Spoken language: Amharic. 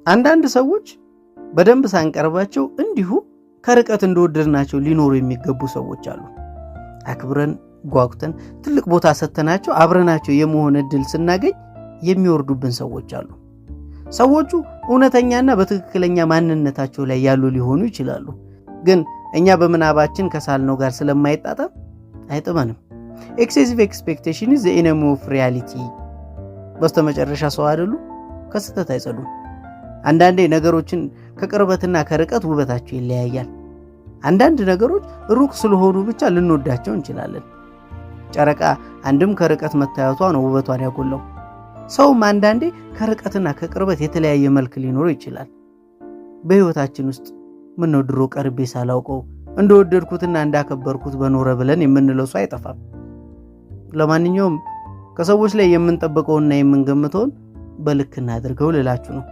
አንዳንድ ሰዎች በደንብ ሳንቀርባቸው እንዲሁ ከርቀት እንደወደድናቸው ሊኖሩ የሚገቡ ሰዎች አሉ። አክብረን ጓጉተን ትልቅ ቦታ ሰጥተናቸው አብረናቸው የመሆን እድል ስናገኝ የሚወርዱብን ሰዎች አሉ። ሰዎቹ እውነተኛና በትክክለኛ ማንነታቸው ላይ ያሉ ሊሆኑ ይችላሉ። ግን እኛ በምናባችን ከሳልነው ጋር ስለማይጣጣም አይጥመንም። Excessive expectation is the enemy of reality። በስተመጨረሻ ሰው አይደሉ፣ ከስህተት አይጸዱም። አንዳንዴ ነገሮችን ከቅርበትና ከርቀት ውበታቸው ይለያያል። አንዳንድ ነገሮች ሩቅ ስለሆኑ ብቻ ልንወዳቸው እንችላለን። ጨረቃ አንድም ከርቀት መታየቷ ነው ውበቷን ያጎላው። ሰውም አንዳንዴ ከርቀትና ከቅርበት የተለያየ መልክ ሊኖረው ይችላል። በሕይወታችን ውስጥ ምነው ድሮ ቀርቤ ሳላውቀው እንደወደድኩትና እንዳከበርኩት በኖረ ብለን የምንለው ሰው አይጠፋም። ለማንኛውም ከሰዎች ላይ የምንጠብቀውና የምንገምተውን በልክ እናድርገው ልላችሁ ነው።